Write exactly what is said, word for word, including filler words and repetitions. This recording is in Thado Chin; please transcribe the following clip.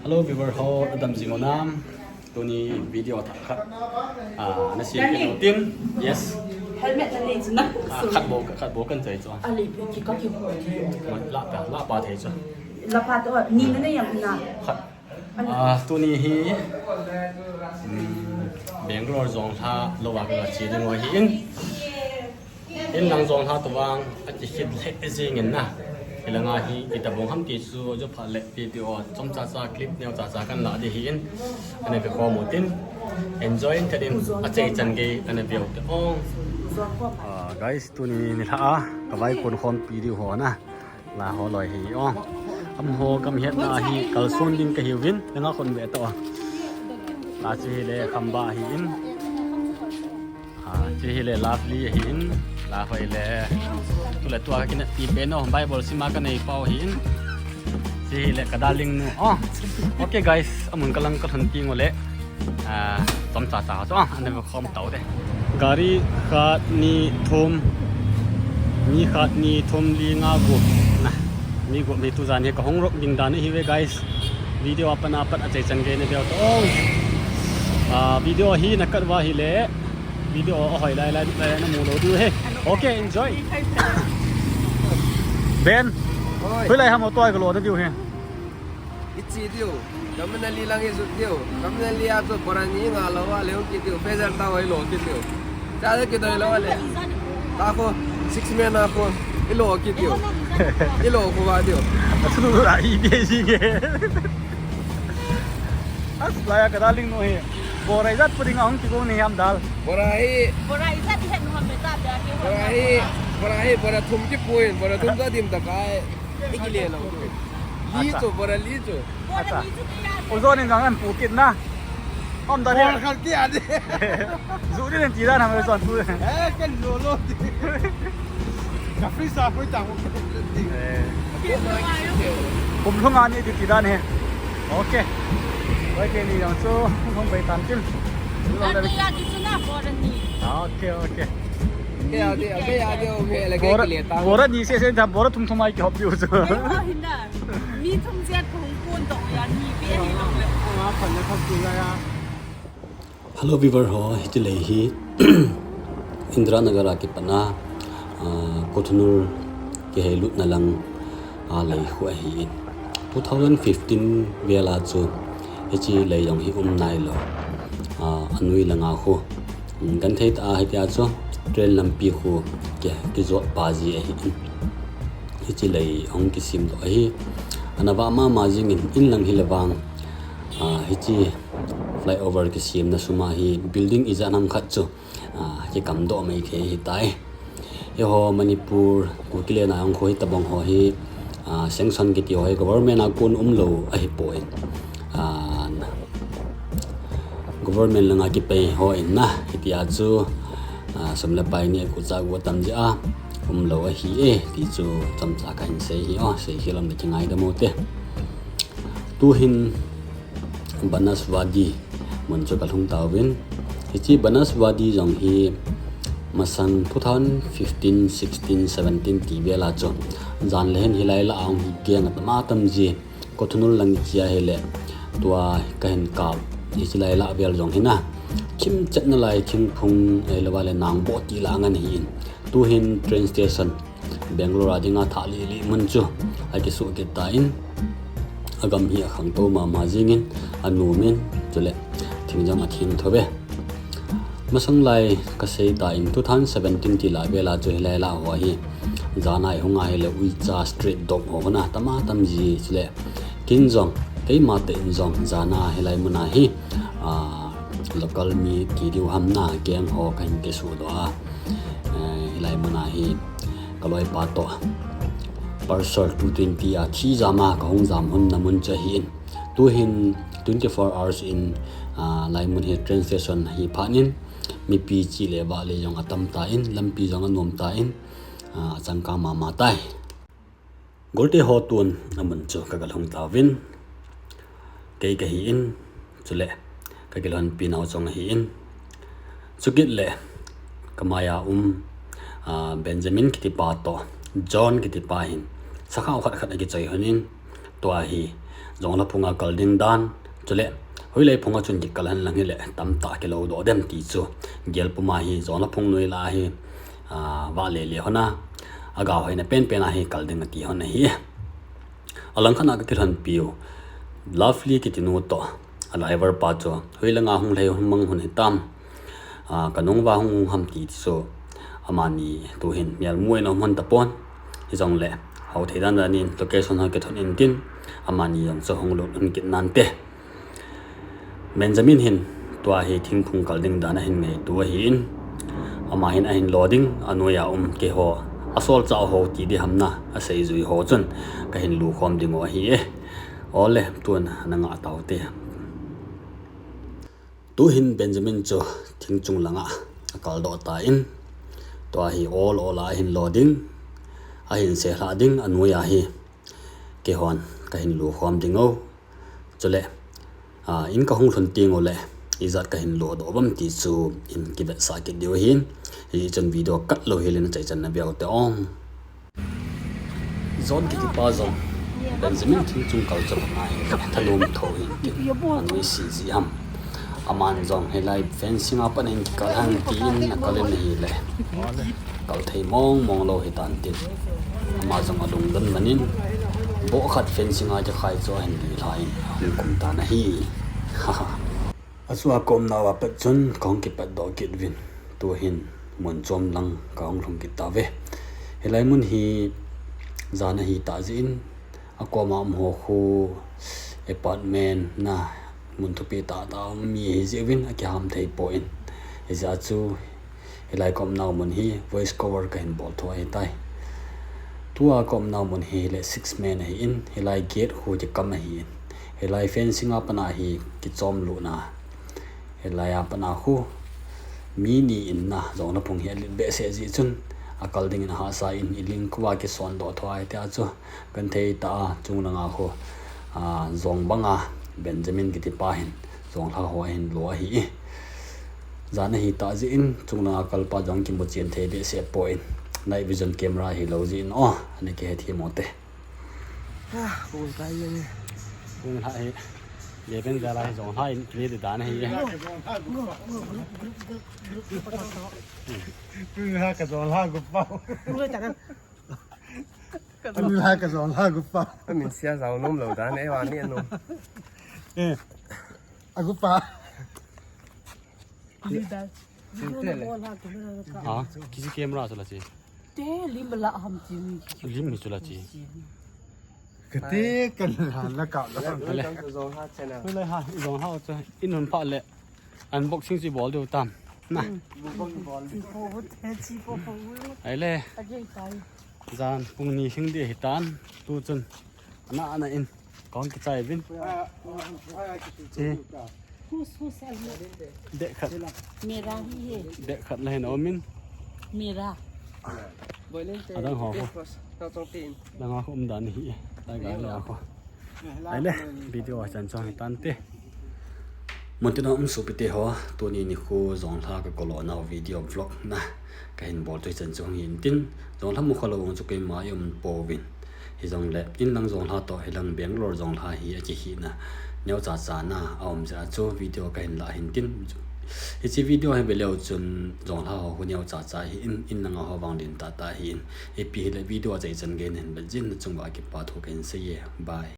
Hello viewer ho, nadam jing u nam? Tuni video thah khat. Ah, na siam kit u tin. Yes. Helmet na nei chu na. Ah, khat bou, khat bou kan choi chu. Ali pe ki ka ki ho. La pa, la pa thei chu. La pa to ni na nei am na. Khat. Ah, tuni hi, um, Bangalore jonglha lou a ka che ding u ahi in. In lang jonglha to vang, ati khit lheh jing in na. Hilanga hi, itabang ham ti chu, jo pha le ti ti o, chomcha cha clip neo cha cha kan la di hi in. Ana ve khom u tin. Enjoy in ka din, achai chan gei, ana ve u te ong. Ah, guys, tuni nilhah a, ka vai kon khom pi di ho na. La ho loi hi ong. Am ho kam hiat na hi kalson ding ka hiuvin, nanga khon ve to. La chi hi le khamba hi in. Ah, chi hi le Lovely hi in. La hoi le. Tu le tua ka kinat ti pe no, Bible sima ka nei pau hi in. Chi hi le ka darling nu. Oh. Okay guys, amun ka lang ka thon ti ngo le. Ah, chomcha cha chu, ah, ana ve khom tau te. Gari khat ni thum, mi khat ni thum li nga gup. Na, mi gup mi tu jan hi ka hung rok ding dan hi ve guys. Video apat apat achai chan gei na ve u to. Ah, video hi na kat va hi le. Video ahoi lai lai, lai na mu lou diu he. Okay, enjoy. Ben. Oi. Hoilai ham o toi ka lo na diu he. Ichi diu, Kaminali lang ijut diu. Kaminali a chu bora ni nga lou a le hung kit diu. Phejan ta hoi lo kit diu. Cha le kit hoi lo a le. Ta ko, six men a ko, i lo kit diu. I lo ko va diu. Asu lu la i be ji ge. As la ya ka darling nu he. Bora ijat puding a hung ki ko ni ham dal. Bora hi. Bora ijat i het nu ham be ta be a ke. Bora hi. Bora hi, bora thum ki puin, bora thum ta dim ta kai. Iki le lo. Li chu, bora li chu. Acha. U John in jong an pu kit na. Om da. Bora khat ti a di. Ju di len ti da na me John pu. Eh, kan lo lo ti. Ka free sa poi ta mo. Eh. Kum lhung ani ti ti da ne. Okay. Wai ke ni jong chu hung bai tan tin. An ti a ti chu na bora ni. Okay, okay. Kei a di, kei a di, o me le kei Bora, kile ta. Bora ni se se jam bora thum thum ai ki hop diu chu. Ai, o hin da. Mi thum jet ko hung kon dong ya ni pe hi lo le. Nga phan le thap tu ya ya. Hello viewer ho, hiche lei hi Indiranagar a kipat na, ah, Kohinoor kihei lutna lang a lei khu ahi in. Two thousand fifteen vel a chu hiche lei jong hi um nai lou. Ah, anoi langa khu. Kan thei ta a hitia chu train lampi khu ki, kijot pa ji ahi in. Hiche lei hung kisem doh ahi. Ana vah mama jing in, in lang hi le vang. Ah, hiche flyover kisemna sum a hi building ijat ham khat chu. Ah, kikam doh mai thei ahi tai. Eiho Manipur, Kukiland a hung khu hitabang ho hi, ah, sanction kiti ho hi government a kon um lou ahi poi. Ah, government langa kipei ho in na, hitia chu, ah, sum le pai nge kucha gu tam jeh a, um lou ahi e, ti chu chomcha kahin sei hi o, sei hi lam le kingaidam u te. Tu hin Banaswadi mun chu kalhung tauvin. Hiche Banaswadi jong hi masang two thousand fifteen, sixteen, seventeen ti vel a chu. Jan le hin hilai lah a hung hi keng atam atam ji. Kohinoor lang ichia hile. Tua kahin kap. Hiche lai lah vel jong hi na. Thim chet nalai thingphung, eh, le va le nang bo ti lah ngan hi in. Tu hin train station. Bangalore a dinga thah lih lih mun chu akisoh kit tan, agam hi akhangtou mama jingin, anom in, chule thing jong atheng tho ve. Masang lai kasei tan, two thousand seventeen ti lah vel a chu hilai lah ho hi, jan a ihung a hile uicha street dog ho na tam a tam ji chule kin jong, keima tah in jong jan a hilai mun a hi, ah, local mi ti diu ham na, gang ho kahin kisuh doh a. Eh, hilai mun a hi kaloipa toh Pulsar two twenty a thi jam a kahung jam lhunna mun chu ahi in. Tu hin twenty-four hours in, ah, lai mun hi train station ahi phat in mipi chih le vah le jong atam tan, lampi jong anom tan, ah, achangkang mama tai. Golte ho tun amun chu kagalhung tauvin. Kei kahi in, chule kakilhonpi nau chong ahi in. Chukit le kamai a um, ah, Benjamin kitipa toh John kitipa hin sakhao khat khat akichoi lhon in, tua hi Jonglha phunga kal ding dan, chule hoilai phunga chun kikal hen lang hile tamtah kilou doh dem ti chu, gel puma hi Jonglha phung noi la hi, a, va le le hona, aga hoina penpen a hi kal ding ati hon ahi. Alang khat a ka kilhonpiu, Lovely kiti nu toh, a driver pa chu, hoilanga hung lhai hung mang hun hitam, a, ka nung va hung hung ham ti chu, amani tuhin mial muin um hon tapon, hijongle, hou thei dan dan in, location ho kithon in tin, amani jong chu hung lut un kit nante. Benjamin hin tua hi thingphung kal ding dan ahin ngaitu ahin, ama hin ahin lo ding, anoiya um keiho, asolchah ho ti di hamna, aseijui ho chun, kahin lukhom ding u ahi e. Ole, tun ana ngah taute. Tuhin Benjamin chu thing chung langa akal doh tan, tua hi ol ol a ahin lo ding, ahin selha ding, anoiya hi keihon kahin lukhom ding o. Chule, a, in kahung lhun teng ule, ijat kahin lo doh uvem ti chu in kivetsah kit diu ahin, hijeh chun video cut lou hile nachai channa veu te ong. John kitipa jong, Benjamin thing chung kal chu ngai, thalom tho hin tin, anoise ji ham. Aman jong hilai fencing a pat in kikal hang tin akal in ahile, kal thei mong mong lou hitan tin, ama jong alungdon man in, boh khat fencing a kikhai chu ahin lilha in, ahung kum tan ahi. Achu a ka umnauva pat chun kahung kipatdoh kit uvin, tuhin mun chom lang kahung lhung kit tauve. Hilai mun hi jan ahitah jeh in, akoma um ho khu apartment na, mun thupi tah tah a um mi ahi jeh uvin akiham thei poi. Hijeh a chu hilai ka umnau mun hi voice cover kahin bol tho ahitai. Tua ka umnau mun hi hile six man ahin, hilai gate khu kikam ahin, hilai fencing a pat a hi kichom lutna, hilai a pat a khu mi ni in na, Jonglha phung hi alet behseh jeh chun, akal dingin ahahsa in, iling khuva kisondoh tho ahi tia chu, genthei tah a chung langa khu, a, jong banga Benjamin kitipa hin Jonglha ho ahin lo ahi. Jan ahitah jeh in chung langa kalpa jong kimuchen thei behseh poi, night vision camera hilou jeh in, o, ana kihethem ute. Jonglha hi, leven jala hi Jonglha in kile di dan ahi. Ka Jonglha gupa. Ka Jonglha gupa. Min sia jao nom lou dan e, vani anom. Eh, agupa. Ha, kisi camera chu la chi. Te lim la ham chi. Lim hi chu la chi. Kate kan la na ka la. Ale. Jonglha channel. Tulai ha, Jonglha chu in hun pha le. Unboxing chu bol diu tam. Na. Chi po te, chi po po. Aile. Jan pung ni hing di hitan. Tu chun. Na na in. Kong kichai vin. Chi. Who's, who's helmet? Dek khat. Mera hi hai. Dek khat la hin omin. Mera. Adang ho ko. Dang ho ko um dan hi. Dang ga le ko. Aile, video a chan chong hi tante. Muntina um sopite ho, tuni nikho Jonglha ka kolo nau video vlog na kahin bol tu chan chong hin tin. Jonglha mukha lou chu keima i um pouvin. Hijongle, in lang Jonglha toh, hilang Bangalore Jonglha hi akihina neocha cha na aum jeh a chu video kahin la hin tin. Hiche video hi ve leu chun Jonglha ho khu neocha cha hi in, in langa ho vang len tah tah hi in. Ipi hile video a chai chan gei nahin vet jeh in nachung uva kipa thu kahin sei e. Bye.